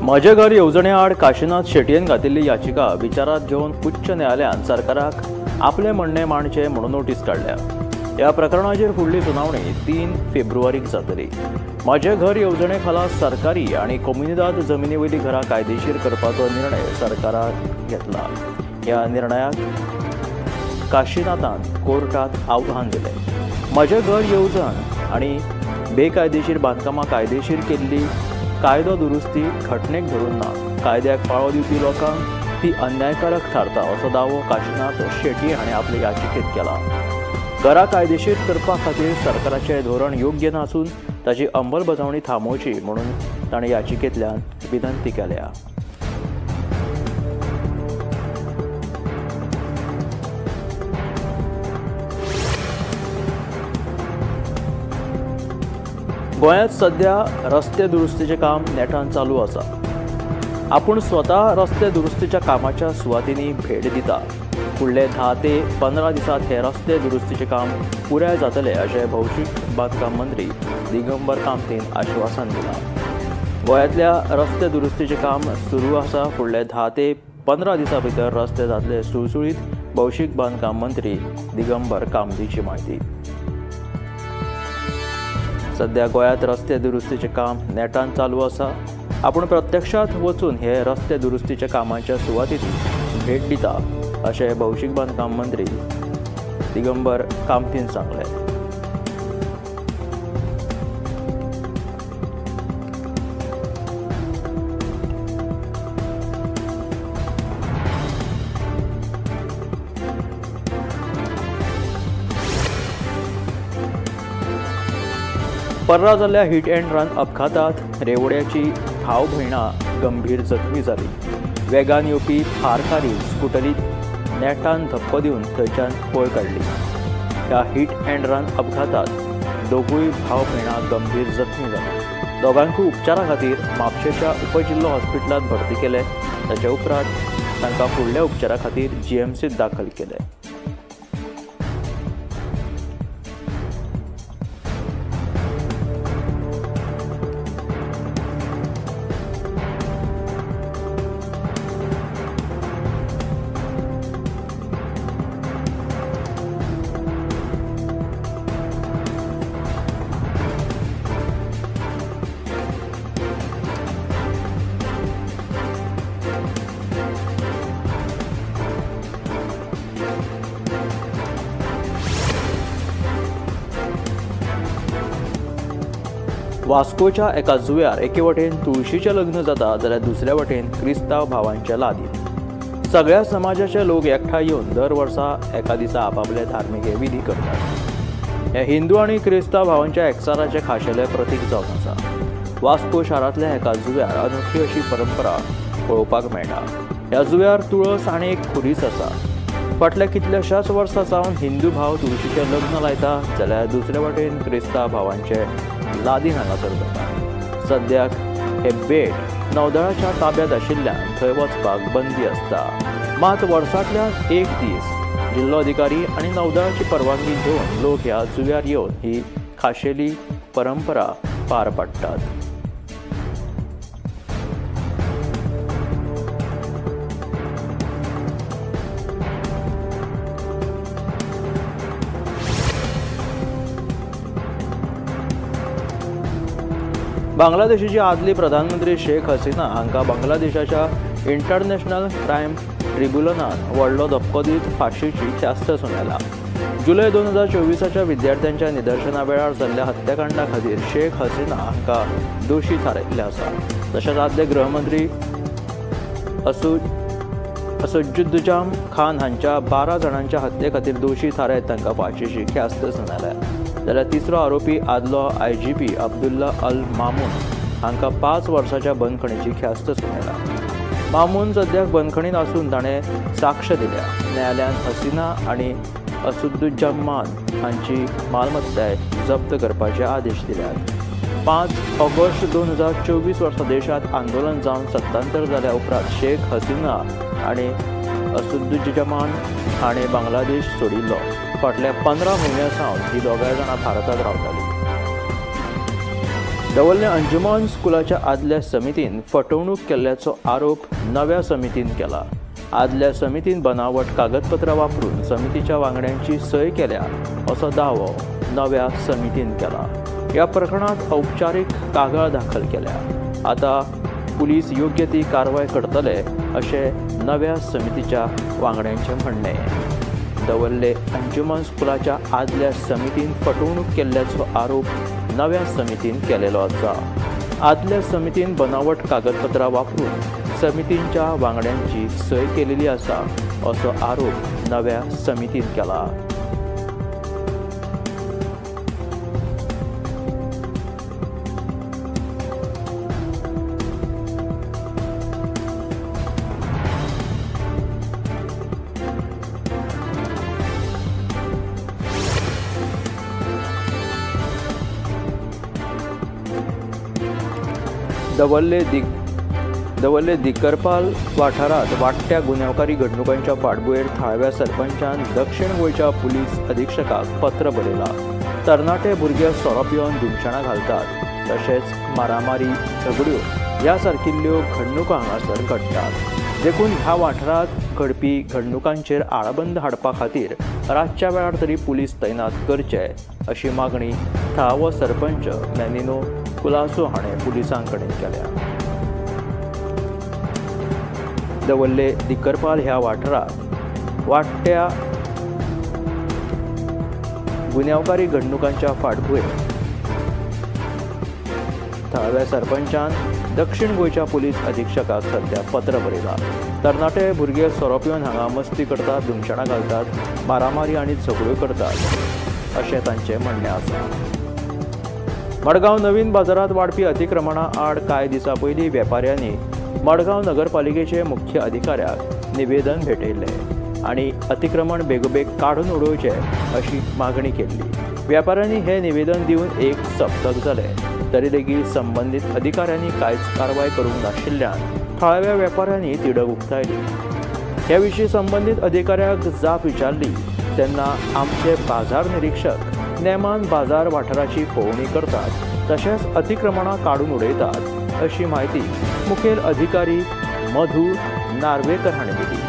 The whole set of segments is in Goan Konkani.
म्हजें घर येवजणे आड काशिनाथ शेटयेन घातिल्ली याचिका विचारात घेवन उच्च न्यायालयान सरकाराक आपलें म्हणणें मांडचें म्हणून नोटीस काडल्या. ह्या प्रकरणाचेर फुडली सुनावणी 3 फेब्रुवारीक जातली. म्हजें घर येवजणे खाला सरकारी आनी कोमुनिदाद जमिनी वयलीं घरां कायदेशीर करपाचो निर्णय सरकारान घेतला. ह्या निर्णयाक काशिनाथान कोर्टात आव्हान दिलें. म्हजें घर येवजण आनी बेकायदेशीर बांदकामां कायदेशीर केल्ली कायदो दुरुस्ती घटनेक धरून ना, कायद्याक पाळो दिवपी लोकांक ती अन्यायकारक थारता असो दावो काशिनाथ शेट्ये हाणें आपले याचिकेत केला. घरां कायदेशीर करपा खातीर सरकाराचें धोरण योग्य नासून ताची अंमलबजावणी थांबोवची म्हणून ताणें याचिकेंतल्यान विनंती केल्या. गोंयांत सध्या रस्ते दुरुस्तीचें काम नेटान चालू आसा. आपूण स्वता रस्ते दुरुस्तीच्या कामाच्या सुवातींनी भेट दिता. फुडले 10 ते 15 दिसांत हे रस्ते दुरुस्तीचें काम पुराय जातलें अशें भौशीक बांदकाम मंत्री दिगंबर कामतीन आश्वासन दिलां. गोंयांतल्या रस्ते दुरुस्तीचें काम सुरू आसा. फुडले 10 ते 15 दिसां भितर रस्ते जातले सुळसुळीत, भौशीक बांदकाम मंत्री दिगंबर कामतीची म्हायती. सध्या गोंयांत रस्ते दुरुस्तीचें काम नेटान चालू आसा. आपूण प्रत्यक्षांत वचून हे रस्ते दुरुस्तीच्या कामाच्या सुवातींनी भेट दिता अशें भौशीक बांदकाम मंत्री दिगंबर कामतीन सांगलें. पर्रा जाल्ल्या हिट अँड रन अपघातात रेवड्याची भाव भयणां गंभीर जखमी जाली. वेगान येवपी थार कारीन स्कुटरीत नेटान धपको दिवन थंयच्यान पळ काडली. ह्या हिट अँड रन अपघातात दोगूय भाव भयणां गंभीर जखमी जाली. दोगांकूय उपचारा खातीर म्हापशेच्या उपजिल्लो हॉस्पिटलांत भरती केले. ताच्या उपरांत तांकां फुडल्या उपचारा खातीर जीएमसीत दाखल केले. वास्कोच्या एका जुव्यार एके वटेन तुळशीचें लग्न जाता जाल्यार दुसऱ्या वटेन क्रिस्तांव भावांचें लादीन. सगळ्या समाजाचे लोक एकठांय येवन दर वर्सा एका दिसा आपापले धार्मीक विधी करतात. हे हिंदू आनी क्रिस्तांव भावांच्या एकचाराचें खाशेलें प्रतीक जावन आसा. वास्को शारांतल्या एका जुव्यार अनोखी अशी परंपरा पळोवपाक मेळटा. ह्या जुव्यार तुळस आनी एक खुरीस आसा. फाटल्या कितल्याशाच वर्सां सावन हिंदू भाव तुळशीचें लग्न लायता जाल्यार दुसरे वटेन क्रिस्तांव भावांचें लादीन हांगासर जाता. सद्याक हे बेट नौदळाच्या ताब्यांत आशिल्ल्यान थंय वचपाक बंदी आसता. मात वर्सांतल्यान एक दीस जिल्लोधिकारी आनी नौदळाची परवानगी घेवन लोक ह्या जुव्यार येवन ही खाशेली परंपरा पार पाडटात. बांगलादेशाची आदली प्रधानमंत्री शेख हसीना हांकां बांगलादेशाच्या इंटरनॅशनल क्रायम ट्रिब्युनलान व्हडलो धपको दीत फांशीची ख्यास्त सुनायला. जुलय 2024च्या विद्यार्थ्यांच्या निदर्शना वेळार जाल्ल्या हत्याकांडा खातीर शेख हसीना हांकां दोशी थारायिल्लें आसा. तशेंच आदले गृहमंत्री असदुज्जाम खान हांच्या 12 जाणांच्या हत्ये खातीर दोशी थारायत तांकां फांशीची ख्यास्त सुनायल्या. जाल्यार तिसरो आरोपी आदलो IGP Abdullah अल मामून हांकां 5 वर्सांच्या बंदखणीची ख्यास्त सुनायल्या. मामून सद्याक बंदखणींत आसून ताणें साक्ष दिल्या. न्यायालयान हसीना आनी असदुज्जामान हांची मालमत्ताय जप्त करपाचे आदेश दिल्यात. 5 ऑगस्ट 2024 वर्सा देशांत आंदोलन जावन सत्तांतर जाल्या उपरांत शेख हसीना आनी असदुज्जामान हाणें बांगलादेश सोडिल्लो. फाटल्या 15 म्हयन्यां सावन ही दोगांय जाणां भारतांत रावतालीं. दवर्ले अंजुमन स्कुलाच्या आदल्या समितीन फटवणूक केल्ल्याचो आरोप नव्या समितीन केला. आदल्या समितीन बनावट कागदपत्रां वापरून समितीच्या वांगड्यांची सय केल्या असो दावो नव्या समितीन केला. ह्या प्रकरणात औपचारीक कागाळ दाखल केल्या. आतां पुलीस योग्य ती कारवाय करतले अशें नव्या समितीच्या वांगड्यांचें म्हणणें. दवर्ले अंजुमन स्कुलाच्या आदल्या समितीन फटवणूक केल्ल्याचो आरोप नव्या समितीन केलेलो आसा. आदल्या समितीन बनावट कागदपत्रां वापरून समितींच्या वांगड्यांची सय केलेली आसा असो आरोप नव्या समितीन केला. दवर्ले दिकरपाल वाठारांत वाडट्या गुन्यांवकारी घडणुकांच्या फाटभुंयेर थळाव्या सरपंचान दक्षिण गोंयच्या पुलीस अधिक्षकाक पत्र बरयलां. तरणाटे भुरगे सोरो पिवन धुमशणां घालतात, तशेंच मारामारी, झगड्यो ह्या सारकिल्ल्यो घडणुको हांगासर घडटात. देखून ह्या वाठारांत घडपी घडणुकांचेर आळाबंद हाडपा खातीर रातच्या वेळार तरी पुलीस तैनात करचे अशी मागणी थळावो सरपंच मॅनिनो कुलासो हाणें पुलिसां कडेन केल्या. दवर्ले दिकरपाल ह्या वाठारांत वाडट्या गुन्यांवकारी घडणुकांच्या फाटभुंयेर थळाव्या सरपंचान दक्षिण गोंयच्या पुलीस अधिक्षकाक सध्या पत्र बरयलां. तरणाटे भुरगे सोरो पिवन हांगा मस्ती करतात, धुमशणां घालतात, मारामारी आनी झगड्यो करतात अशें तांचें म्हणणें आसा. मडगांव नवीन बाजारांत वाडपी अतिक्रमणा आड कांय दिसां पयलीं वेपाऱ्यांनी मडगांव नगरपालिकेचे मुख्य अधिकाऱ्याक निवेदन भेटयल्लें आनी अतिक्रमण बेगोबेग काडून उडोवचें अशी मागणी केल्ली. वेपाऱ्यांनी हें निवेदन दिवन एक सप्तक जालें तरी लेगीत संबंदीत अधिकाऱ्यांनी कांयच कारवाय करूंक नाशिल्ल्यान थळाव्या वेपाऱ्यांनी तिडक उक्तायली. हे विशीं संबंदीत अधिकाऱ्याक जाप विचारली तेन्ना आमचे बाजार निरीक्षक नेमान बाजार वाठाराची पळोवणी करतात तशेंच अतिक्रमणां काडून उडयतात अशी म्हायती मुखेल अधिकारी मधू नार्वेकर हांणी दिली.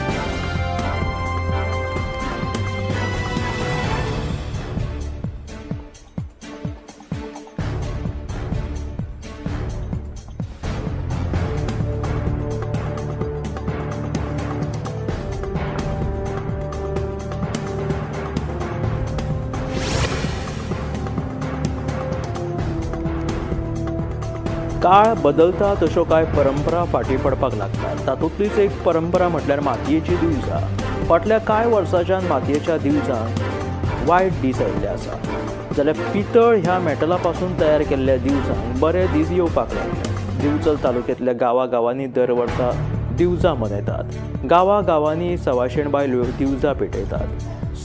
काळ बदलता तश्यो कांय परंपरा फाटीं पडपाक लागतात. तातूंतलीच एक परंपरा म्हटल्यार मातयेची दिवजां. फाटल्या कांय वर्सांच्यान मातयेच्या दिवजांक वायट दीस आयिल्ले आसा, जाल्यार पितळ ह्या मेटला पासून तयार केल्ल्या दिवजांक बरे दीस येवपाक लागले. दिवचल तालुक्यांतल्या गांवागांवांनी दर वर्सा दिवजां मनयतात. गांवागांवांनी सवाशेण बायल्यो दिवजां पेटयतात.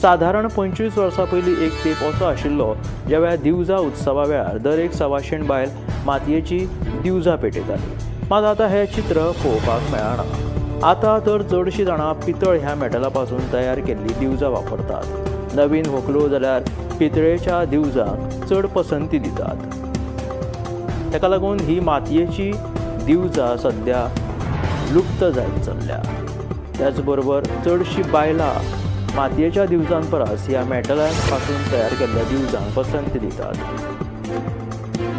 सादारण 25 वर्सां पयलीं एक तेंप असो आशिल्लो ज्या वेळार दिवजां उत्सवा वेळार दर एक सवाशेण बायल मातयेची दिवजां पेटयताली. मात आतां हें चित्र पळोवपाक मेळना. आतां तर चडशीं जाणां पितळ ह्या मेटला पासून तयार केल्ली दिवजां वापरतात. नवीन व्हंकलो जाल्यार पितळेच्या दिवजांक चड पसंती दितात. ताका लागून ही मातयेची दिवजां सद्या लुप्त जायत चल्ल्या. त्याच बरोबर चडशीं बायलां मातयेच्या दिवजां परस ह्या मेटला पासून तयार केल्ल्या दिवजांक पसंती दितात.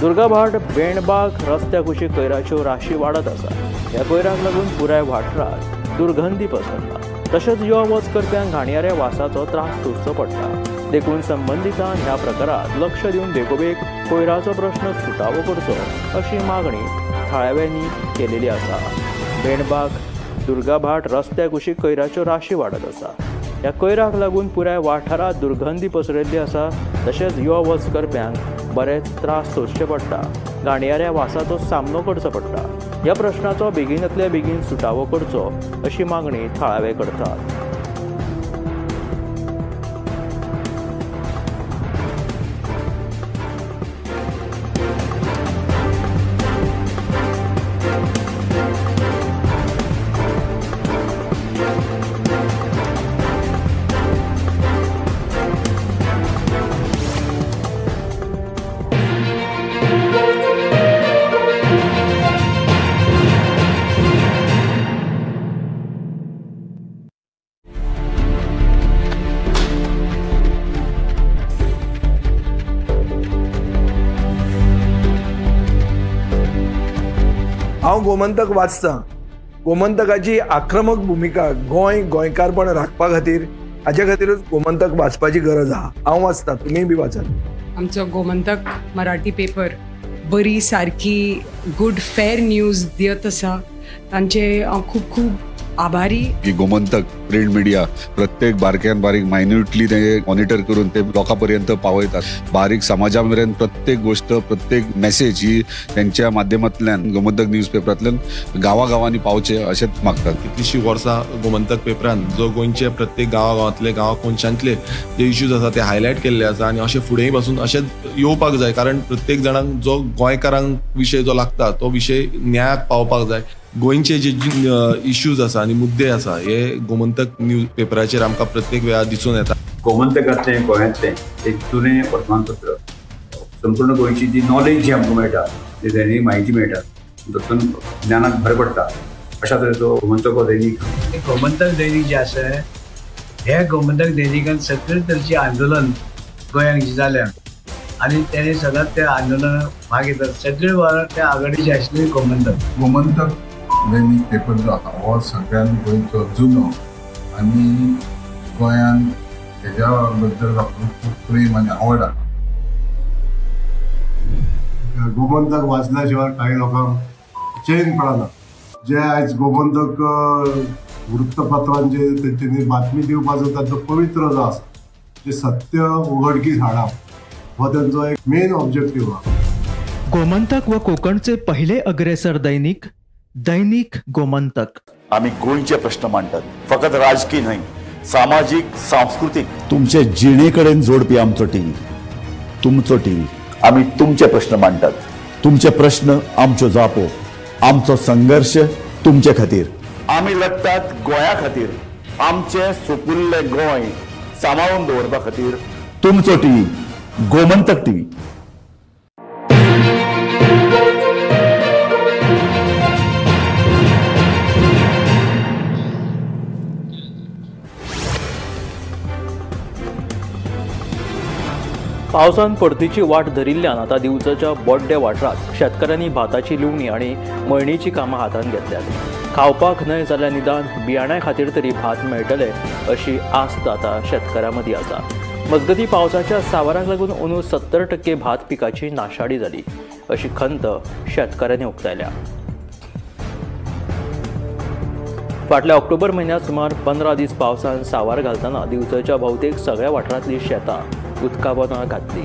दुर्गाभाट बेणबाग रस्त्या कुशीक कोयराच्यो राशी वाडत आसा. ह्या कोयराक लागून पुराय वाठारांत दुर्गंधी पसरता. तशेंच यो वच करप्यांक घाणयाऱ्या वासाचो त्रास सोंसचो पडटा. देखून संबंदितान ह्या प्रकारात लक्ष दिवन बेगोबेग कोयराचो प्रश्न सुटावो करचो अशी मागणी थळाव्यांनी केलेली आसा. बेणबाग दुर्गाभाट रस्त्या कुशीक कोयराच्यो राशी वाडत आसा. ह्या कोयराक लागून पुराय वाठारांत दुर्गंधी पसरिल्ली आसा. तशेंच यो वच करप्यांक बरेच त्रास सोंसचे पडटा. घाणयाऱ्या वासाचो सामनो करचो पडटा. ह्या प्रश्नाचो बेगीनांतल्या बेगीन सुटावो करचो अशी मागणी थळावे करतात. गोमंतक वाचता. गोमंतकाची आक्रमक भुमिका गोंय गोंयकारपण राखपा खातीर, हाजे खातीरूच गोमंतक वाचपाची गरज आहा. हांव वाचता, तुमी बी वाचात. आमचो गोमंतक मराठी पेपर बरी सारकी गुड फेर न्यूज दियत आसा, तांचे हांव खूब खूब आभारी. की गोमंतक प्रिंट मिडिया प्रत्येक बारक्यान बारीक मायन्युटली ते मॉनिटर करून ते लोकां पर्यंत पावयतात. बारीक समाजा मेरेन प्रत्येक गोष्ट, प्रत्येक मेसेज ही त्यांच्या माध्यमांतल्यान गोमंतक न्यूज पेपरांतल्यान गांवागांवांनी पावचे अशेंच मागतात. कितलीशीं वर्सां गोमंतक पेपरान जो गोंयचे प्रत्येक गांवागांवांतले, गांवा कोनशांतले जे इश्यूज आसा ते हायलायट केल्ले आसा आनी अशें फुडेंय पासून अशेंच येवपाक जाय, कारण प्रत्येक जाणांक जो गोंयकारांक विशय जो लागता तो विशय न्यायाक पावपाक जाय. गोंयचे जे इश्यूज आसा आनी मुद्दे आसा हे गोमंतक न्यूज पेपराचेर आमकां प्रत्येक वेळार दिसून येता. गोमंतकांतलें गोंयांतलें एक जुनें वर्तमानपत्र, संपूर्ण गोंयची जी नॉलेज जी आमकां मेळटा, जी दैनीक म्हायती मेळटा, तातूंत ज्ञानाक भर पडटा. अशा तरेचो गोमंतक हो दैनीक. गोमंतक दैनीक जें आसा, हे गोमंतक दैनिकान सगळे तरेचें आंदोलन गोंयांत जें जालें आनी तेणें सदांच त्या आंदोलनाक भाग घेतला. सगळे वावर त्या आघाडीचे आशिल्ले गोमंतक. गोमंतक दैनीक पेपर जो आसा हो सगळ्यान गोंयचो जुनो आनी गोंयान हेज्या बद्दल लोकांक खूब प्रेम आनी आवड आसा. गोमंतक वाचल्या शिवाय काही लोकांक चैन पडना. जे आयज गोमंतक वृत्तपत्रांचे तेंच्यांनी बातमी दिवपाचो तांचो पवित्र जो आसा, जे सत्य उघडकीस हाडप हो तेंचो एक मेन ऑब्जेक्टीव आसा. गोमंतक व कोकणचे पहिले अग्रेसर दैनिक दैनिक गोमंतक. आमी गोंयचे प्रश्न मांडटात, फकत राजकीय न्हय, सामाजीक, सांस्कृतीक. तुमचे जिणे कडेन जोडपी आमचो टीव्ही, तुमचो टीव्ही. आमी तुमचे प्रश्न मांडटात, तुमचे प्रश्न आमच्यो जापो, आमचो संघर्श तुमचे खातीर. आमी लढटात गोंया खातीर, आमचें सुपुल्लें गोंय सांबाळून दवरपा खातीर. तुमचो टीव्ही, गोमंतक टीव्ही. पावसान परतीची वाट धरिल्ल्यान आतां दिवचलच्या बोड्डे वाठारांत शेतकारांनी भाताची लुवणी आनी मळणीची कामां हातांत घेतल्यात. खावपाक न्हय जाल्यार निदान बियाण्या खातीर तरी भात मेळटलें अशी आस्त आतां शेतकारां मदीं आसा. मजगतीं पावसाच्या सांवाराक लागून अंदू 70% भात पिकाची नाशाडी जाली अशी खंत शेतकारांनी उक्तायल्या. फाटल्या ऑक्टोबर म्हयन्यांत सुमार 15 दीस पावसान सांवार घालतना दिवचलच्या भोवतेक सगळ्या वाठारांतली शेतां उदका पोंदा घातली.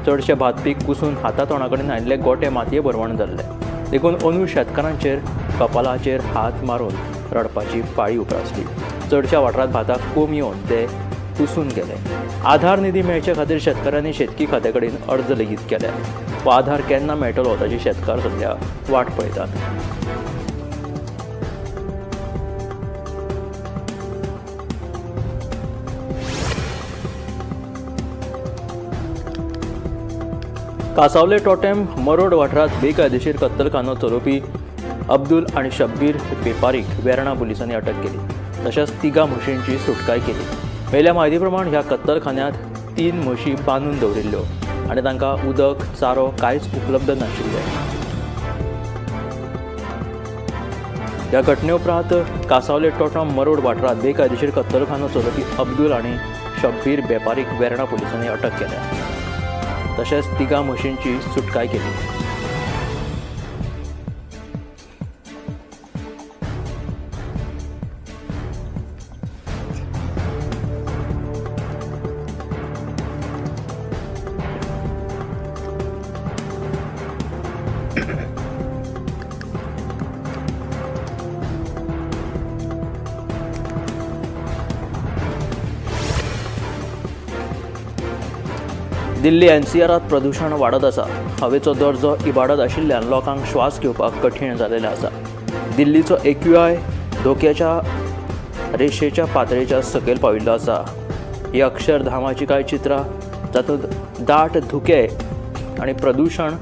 चडशे भात पीक कुसून हाता तोंडा कडेन आयिल्ले गोटे मातये भरवण जाल्ले, देखून अंदू शेतकारांचेर कपालाचेर हात मारून रडपाची पाळी उप्रासली. चडश्या वाठारांत भाताक कोंब येवन ते कुसून गेले. आधार निधी मेळचे खातीर शेतकारांनी शेतकी खात्या कडेन अर्ज लेगीत केले. हो आधार केन्ना मेळटलो ताची शेतकार सध्या वाट पळयतात. कासावले टोटेम मरोड वाठारांत बेकायदेशीर कत्तलखानो चलोवपी अब्दुल आनी शब्बीर बेपारीक वेर्णा पुलिसांनी अटक केली. तशेंच 3 म्हशींची सुटकाय केली. मेल्या म्हायती प्रमाण ह्या कत्तलखान्यांत 3 म्हशी बांदून दवरिल्ल्यो आनी तांकां उदक, चारो कांयच उपलब्ध नाशिल्लें. ह्या घटने उपरांत कासावले टोटम मरोड वाठारांत बेकायदेशीर कत्तलखानो चलोवपी अब्दुल आनी शब्बीर बेपारीक वेर्णा पुलिसांनी अटक केल्या. तशेंच 3 म्हशींची सुटकाय केली. दिल्ली एनसीआरात प्रदूषण वाडत आसा. हवेचो दर्जो इबाडत आशिल्ल्यान लोकांक श्वास घेवपाक कठीण जाल्लें आसा. दिल्लीचो AQI धोक्याच्या रेशेच्या पातळेच्या सकयल पाविल्लो आसा. ही अक्षरधामाची कांय चित्रां जातूंत दाट धुके आनी प्रदूषण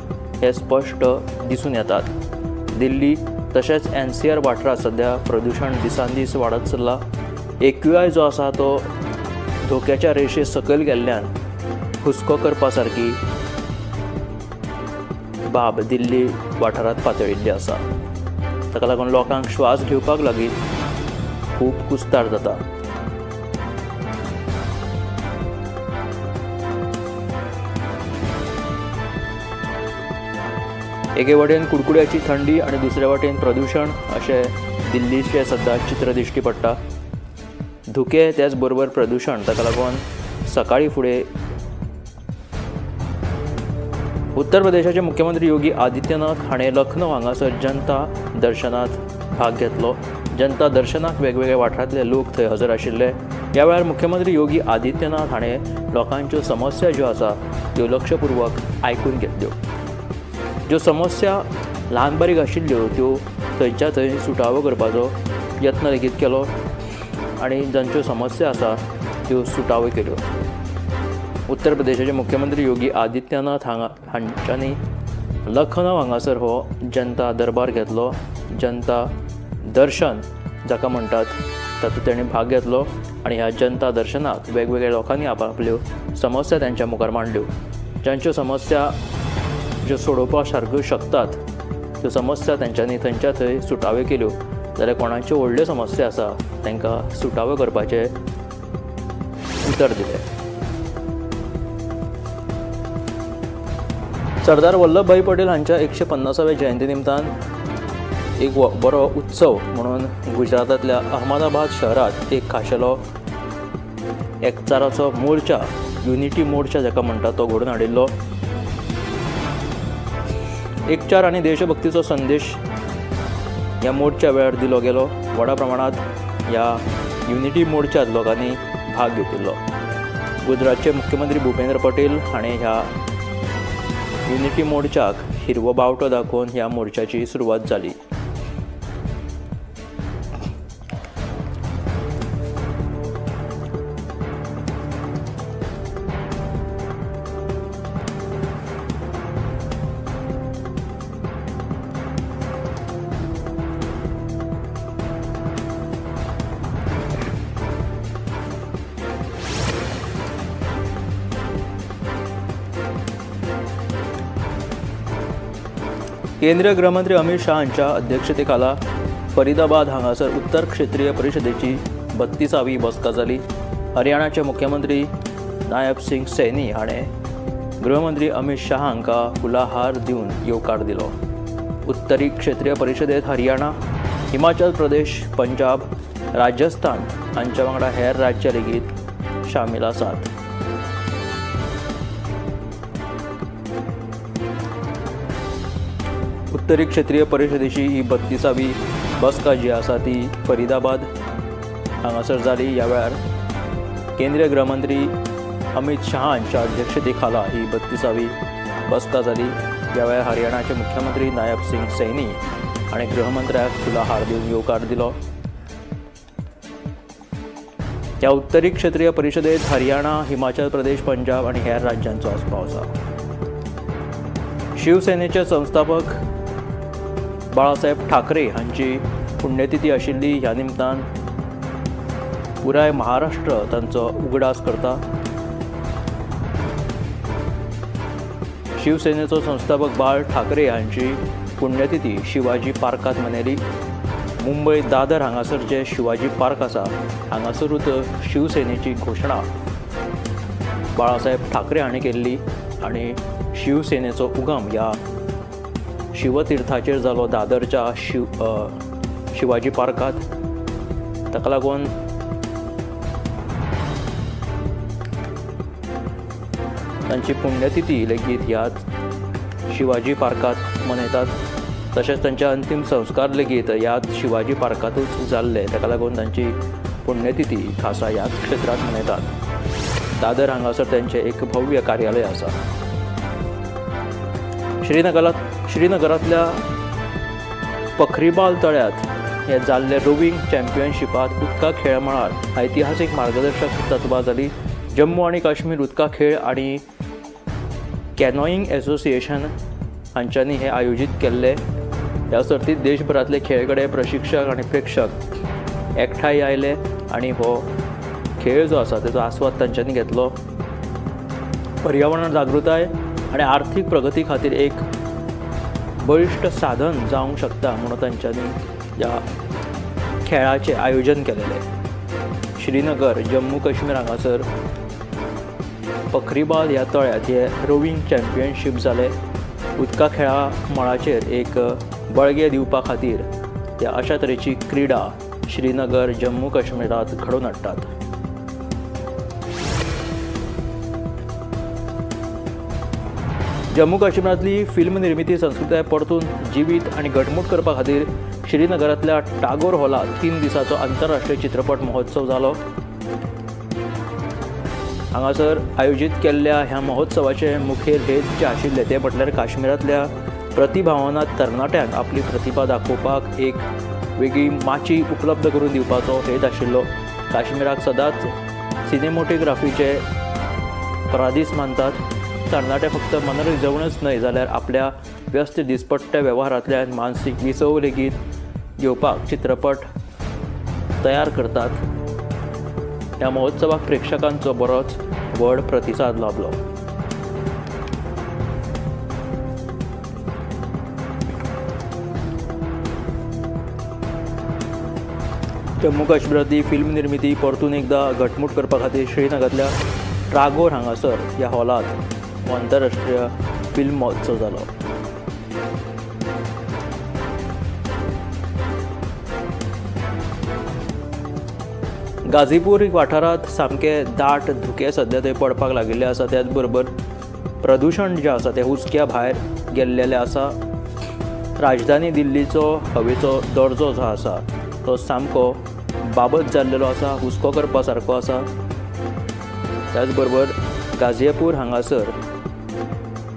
हे स्पश्ट दिसून येतात. दिल्ली तशेंच एनसीआर वाठारांत सध्या प्रदूषण दिसान दीस वाडत चल्ला. AQI जो आसा तो धोक्याच्या रेशे सकयल गेल्ल्यान हुस्को करपा सारकी बाब दिल्ली वाठारांत पातळिल्ली आसा. ताका लागून लोकांक श्वास घेवपाक लागीत खूब कुस्तार जाता. एके वटेन कुडकुड्याची थंडी आनी दुसरे वटेन प्रदूषण अशें दिल्लीचें सद्दां चित्र दिश्टी पडटा. धुकें त्याच बरोबर प्रदूषण, ताका लागून सकाळीं फुडें उत्तर प्रदेशाचे मुख्यमंत्री योगी आदित्यनाथ हाणें लखनौ हांगासर जनता दर्शनांत भाग घेतलो. जनता दर्शनाक वेगवेगळ्या वाठारांतले लोक थंय हजर आशिल्ले. ह्या वेळार मुख्यमंत्री योगी आदित्यनाथ हाणें लोकांच्यो समस्या ज्यो आसा त्यो लक्षपूर्वक आयकून घेतल्यो. ज्यो समस्या ल्हान बारीक आशिल्ल्यो त्यो थंयच्या थंय सुटावो करपाचो यत्न लेगीत केलो आनी जांच्यो समस्या आसा त्यो सुटाव्यो केल्यो. उत्तर प्रदेशाचे मुख्यमंत्री योगी आदित्यनाथ हांच्यांनी लखनौ हांगासर हो जनता दरबार घेतलो. जनता दर्शन जाका म्हणटात तातूंत ताणें भाग घेतलो आनी ह्या जनता दर्शनाक वेगवेगळ्या लोकांनी आपआपल्यो समस्या तांच्या मुखार मांडल्यो. जांच्यो समस्या ज्यो सोडोवपा सारक्यो शकतात त्यो समस्या तांच्यांनी थंयच्या थंय सुटाव्यो केल्यो, जाल्यार कोणाच्यो व्हडल्यो समस्या आसा तांकां सुटाव्यो करपाचें उतर दिलें. सरदार वल्लभभाई पटेल हांच्या 150व्या जयंती निमतान एक बरो उत्सव म्हणून गुजरातांतल्या अहमदाबाद शहरांत एक खाशेलो एकचाराचो मोर्चा, युनिटी मोर्चा जाका म्हणटा, तो घडोवन हाडिल्लो. एकचार आनी देशभक्तीचो संदेश ह्या मोर्चा वेळार दिलो गेलो. व्हडा प्रमाणांत ह्या युनिटी मोर्चांत लोकांनी भाग घेतिल्लो. गुजरातचे मुख्यमंत्री भूपेंद्र पटेल हाणें ह्या युनिटी मोर्चाक हिरवो बावटो दाखोवन ह्या मोर्चाची सुरवात जाली. केंद्रीय गृहमंत्री अमित शाह हांच्या अध्यक्षतेखाला फरीदाबाद हांगासर उत्तर क्षेत्रीय परिषदेची 32वी बसका जाली. हरियाणाचे मुख्यमंत्री नायब सिंग सैनी हाणें गृहमंत्री अमित शाह हांकां फुलाहार दिवन येवकार दिलो. उत्तरी क्षेत्रीय परिषदेत हरियाणा, हिमाचल प्रदेश, पंजाब, राजस्थान हांच्या वांगडा हेर राज्यां लेगीत शामील आसात. उत्तरी क्षेत्रीय परिषदेची ही 32वी बसका जी आसा ती फरीदाबाद हांगासर जाली. ह्या वेळार केंद्रीय गृहमंत्री अमित शाह हांच्या अध्यक्षतेखाला ही 32वी बसका जाली. ह्या वेळार हरियाणाचे मुख्यमंत्री नायब सिंग सैनी आनी गृहमंत्र्याक फुलाहार दिवन येवकार दिलो. ह्या उत्तरी क्षेत्रीय परिषदेत हरियाणा, हिमाचल प्रदेश, पंजाब आनी हेर राज्यांचो आस्पाव आसा. शिवसेनेचे संस्थापक बाळासाहेब ठाकरे हांची पुण्यतिथी आशिल्ली. ह्या निमतान पुराय महाराष्ट्र तांचो उगडास करता. शिवसेनेचो संस्थापक बाळ ठाकरे हांची पुण्यतिथी शिवाजी पार्कांत मनयली. मुंबय दादर हांगासर जे शिवाजी पार्क आसा हांगासरूच शिवसेनेची घोशणा बाळासाहेब ठाकरे हांणी केल्ली आनी शिवसेनेचो उगम ह्या शिवतीर्थाचेर जालो, दादरच्या शिवाजी पार्कांत. ताका लागून तांची पुण्यतिथी लेगीत ह्याच शिवाजी पार्कांत मनयतात. तशेंच तांचे अंतीम संस्कार लेगीत ह्याच शिवाजी पार्कांतूच जाल्ले. ताका लागून तांची पुण्यतिथी खासा ह्याच क्षेत्रांत मनयतात. दादर हांगासर तांचें एक भव्य कार्यालय आसा. श्रीनगरांतल्या पखरीबाल तळ्यांत हे जाल्ले रोविंग चॅम्पियनशिपांत उदका खेळ मळार ऐतिहासीक मार्गदर्शक तत्वां जाली. जम्मू आनी काश्मीर उदका खेळ आनी कॅनोईंग एसोसिएशन हांच्यांनी हे आयोजीत केल्ले. ह्या सर्तींत देशभरांतले खेळगडे, प्रशिक्षक आनी प्रेक्षक एकठांय आयले आनी हो खेळ जो आसा तेजो आस्वाद तांच्यांनी घेतलो. पर्यावरण जागृताय आनी आर्थीक प्रगती खातीर एक बळिश्ट साधन जावंक शकता म्हणून तांच्यांनी ह्या खेळाचें आयोजन केलेलें। श्रीनगर जम्मू काश्मीर हांगासर पखरीबाल ह्या तळ्यांत हे रोविंग चॅम्पियनशीप जाले। उदका खेळा मळाचेर एक बळगें दिवपा खातीर ह्या अशा तरेची क्रिडा श्रीनगर जम्मू काश्मीरांत घडोवन हाडटात। जम्मू काश्मीरांतली फिल्म निर्मिती संस्कृताय परतून जिवीत आनी घटमूट करपा खातीर श्रीनगरांतल्या टागोर हॉलांत 3 दिसांचो आंतरराष्ट्रीय चित्रपट महोत्सव जालो। हांगासर आयोजीत केल्ल्या ह्या महोत्सवाचे मुखेल हेत जे आशिल्ले ते म्हटल्यार काश्मीरांतल्या प्रतिभावान तरणाट्यांक आपली प्रतिभा दाखोवपाक एक वेगळी माची उपलब्ध करून दिवपाचो हेत आशिल्लो। काश्मीराक सदांच सिनेमोटोग्राफीचे परादीस मानतात। तरणाटे फक्त मनरिजवणच न्हय जाल्यार आपल्या व्यस्त दिसपट्ट्या वेव्हारांतल्यान मानसीक विसव लेगीत घेवपाक चित्रपट तयार करतात। ह्या महोत्सवाक प्रेक्षकांचो बरोच व्हड प्रतिसाद लाभलो। जम्मू काश्मीरांतली फिल्म निर्मिती परतून एकदा घटमूट करपा खातीर श्रीनगरांतल्या टागोर हांगासर ह्या हॉलांत आंतरराष्ट्रीय फिल्म महोत्सव जालो। गाझीपूर वाठारांत सामके दाट धुकें सद्या थंय पडपाक लागिल्लें आसा। त्याच बरोबर प्रदुशण जें आसा तें हुस्क्या भायर गेल्लेलें आसा। राजधानी दिल्लीचो हवेचो दर्जो जो आसा तो सामको बाबत जाल्लेलो आसा, हुस्को करपा सारको आसा। त्याच बरोबर गाझियापूर हांगासर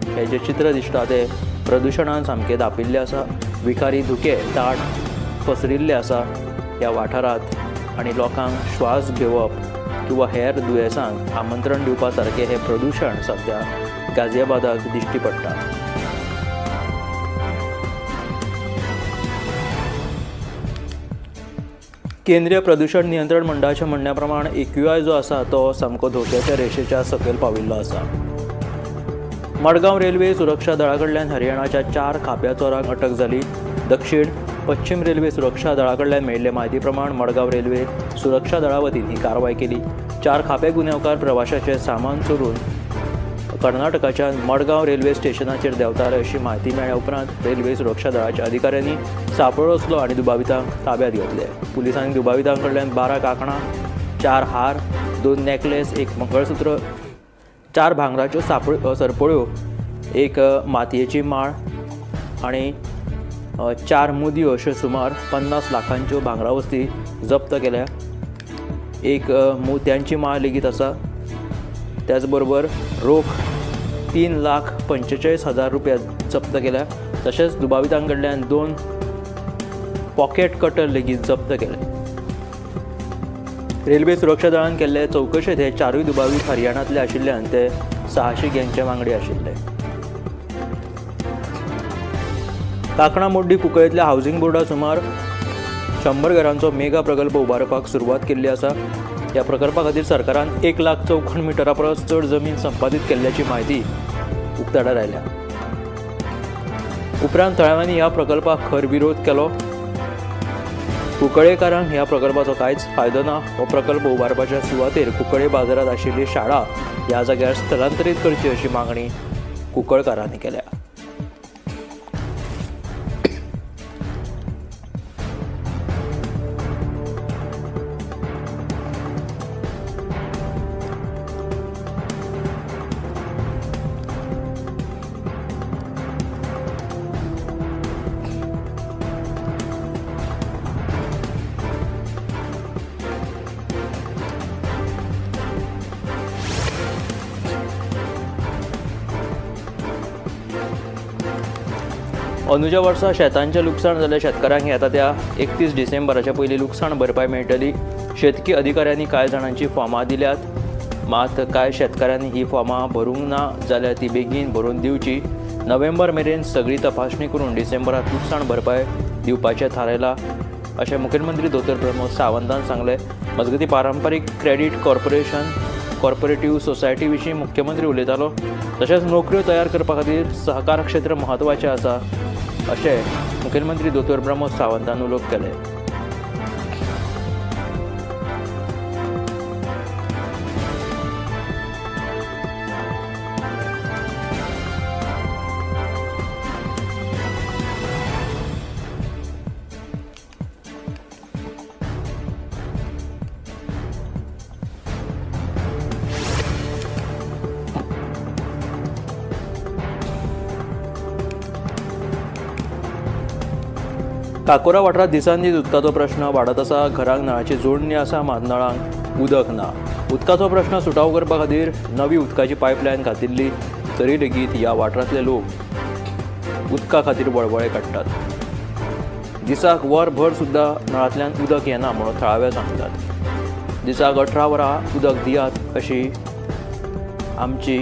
हें जें चित्र दिसता तें प्रदुशणान सामकें धांपिल्लें आसा। विखारी धुकें दाट पसरिल्लें आसा ह्या वाठारांत आनी लोकांक श्वास घेवप किंवा हेर दुयेंसांक आमंत्रण दिवपा सारकें हें प्रदुशण सद्या गाझियाबादाक दिश्टी पडटा। केंद्रीय प्रदूषण नियंत्रण मंडळाच्या म्हणण्या प्रमाण AQI जो आसा तो सामको धोक्याच्या रेशेच्या सकयल पाविल्लो आसा। मडगांव रेल्वे सुरक्षा दळा कडल्यान हरियाणाच्या 4 खाप्या चोरांक अटक जाली। दक्षिण पश्चिम रेल्वे सुरक्षा दळा कडल्यान मेळिल्ले म्हायती प्रमाण मडगांव रेल्वे सुरक्षा दळा वतीन ही कारवाय केली। 4 खापे गुन्यांवकार प्रवाशाचें सामान चोरून कर्नाटकाच्या मडगांव रेल्वे स्टेशनाचेर देंवताले अशी म्हायती मेळ्ळ्या उपरांत रेल्वे सुरक्षा दळाच्या अधिकाऱ्यांनी सांपळो रचलो आनी दुबावितांक ताब्यांत घेतले। पुलिसांनी दुबावितां कडल्यान 12 कांकणां, 4 हार, 2 नेकलेस, 1 मंगळसूत्र, 4 भांगराच्यो सरपळ्यो, 1 मातयेची माळ आनी 4 मुदयो अश्यो सुमार 50 लाखांच्यो भांगरा वस्ती जप्त केल्या। 1 मोत्यांची माळ लेगीत आसा। त्याचबरोबर रोख 3,45,000 रुपया जप्त केल्या। तशेंच दुबावितां कडल्यान 2 पॉकेट कटर लेगीत जप्त केले। रेल्वे सुरक्षा दळान केल्ले चवकशेंत हे 4 दुबावीत हरियाणांतले आशिल्ल्यान ते 600 गँगचे वांगडी आशिल्ले। कांकणा मोड्डी कुंकळेंतल्या हावसिंग बोर्डा सुमार 100 घरांचो मेगा प्रकल्प उबारपाक सुरवात केल्ली आसा। ह्या प्रकल्पा खातीर सरकारान 1 लाख चौखण मिटरा परस चड जमीन संपादीत केल्ल्याची म्हायती उक्ताडार आयल्या। उपरांत थळाव्यांनी ह्या प्रकल्पाक खर विरोध केलो। कुंकळेकारांक ह्या प्रकल्पाचो कांयच फायदो ना। हो प्रकल्प उबारपाच्या सुवातेर कुंकळे बाजारांत आशिल्ली शाळा ह्या जाग्यार स्थलांतरीत करची अशी मागणी कुंकळकारांनी केल्या। अंदूच्या वर्सा शेतांचें लुकसाण जाल्ल्या शेतकारांक येता त्या 31 डिसेंबराच्या पयलीं लुकसाण भरपाय मेळटली। शेतकी अधिकाऱ्यांनी कांय जाणांची फॉर्मां दिल्यात, मात कांय शेतकारांनी ही फॉर्मां भरूंक ना जाल्यार ती बेगीन भरून दिवची। नोव्हेंबर मेरेन सगळी तपासणी करून डिसेंबरांत लुकसाण भरपाय दिवपाचें थारायलां अशें मुखेलमंत्री दोतोर प्रमोद सावंतान सांगलें। मजगतीं पारंपारीक क्रेडीट कॉर्पोरेटिव्ह सोसायटी विशीं मुख्यमंत्री उलयतालो। तशेंच नोकऱ्यो तयार करपा खातीर सहकार क्षेत्र म्हत्वाचें आसा अशें मुखेलमंत्री दोतोर प्रमोद सावंतान उलोवप केलें. काकोरा वाठारांत दिसान दीस उदकाचो प्रश्न वाडत आसा. घरांक नळाची जोडणी आसा, मात नळांक उदक ना. उदकाचो प्रश्न सुटावो करपा खातीर नवी उदकाची पायपलायन घातिल्ली तरी लेगीत ह्या वाठारांतले लोक उदका खातीर वळवळे काडटात. दिसाक वरभर सुद्दां नळांतल्यान उदक येना म्हणून थळावे सांगतात. दिसाक 18 वरां उदक दियात अशी आमची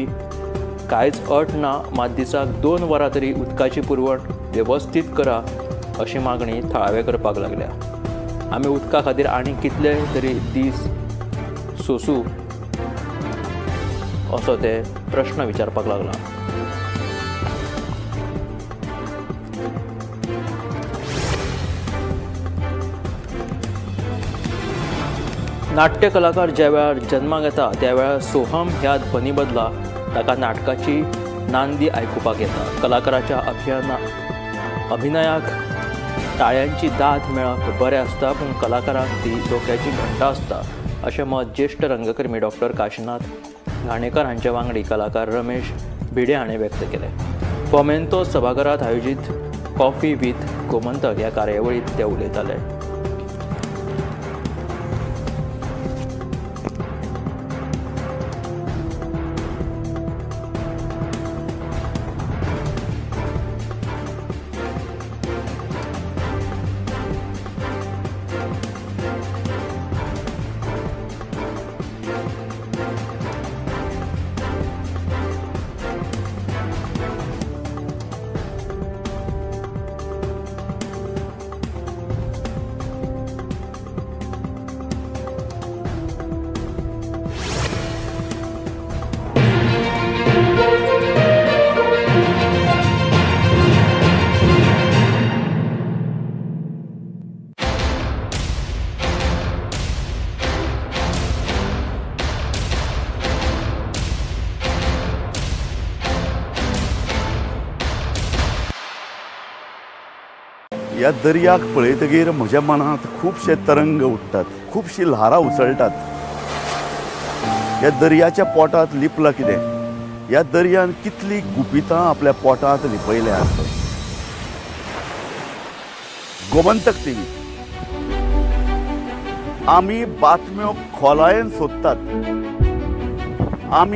कांयच अट ना, मात दिसाक 2 वरां तरी उदकाची पुरवण वेवस्थीत करा अशी मागणी थळावे करपाक लागल्या. आमी उदका खातीर आनी कितले तरी दीस सोसूं असो ते प्रश्न विचारपाक लागला. नाट्य कलाकार ज्या वेळार जन्माक येता त्या वेळार सोहम ह्या ध्वनी बदला ताका नाटकाची नांदी आयकुपाक येता. कलाकाराच्या अभिनयाक टाळ्यांची दाद मेळप बरें आसता, पूण कलाकारांक ती धोक्याची घंटा आसता अशें मत ज्येश्ठ रंगकर्मी डॉक्टर काशीनाथ घाणेकर हांचे वांगडी कलाकार रमेश भिडे हाणें व्यक्त केलें. फोमेंतो सभाघरांत आयोजीत कॉफी विथ गोमंतक ह्या कार्यावळींत ते उलयताले. ह्या दर्याक पळयतगीर म्हज्या मनांत खुबशे तरंग उठ्ठात, खुबशी ल्हारां उसळटात. ह्या दर्याच्या पोटांत लिपलां कितें? ह्या दर्यान कितलीं गुपितां आपल्या पोटांत लिपयल्या आसत. गोमंतक टीव्ही आमी बातम्यो खोलायेन सोदतात. आमी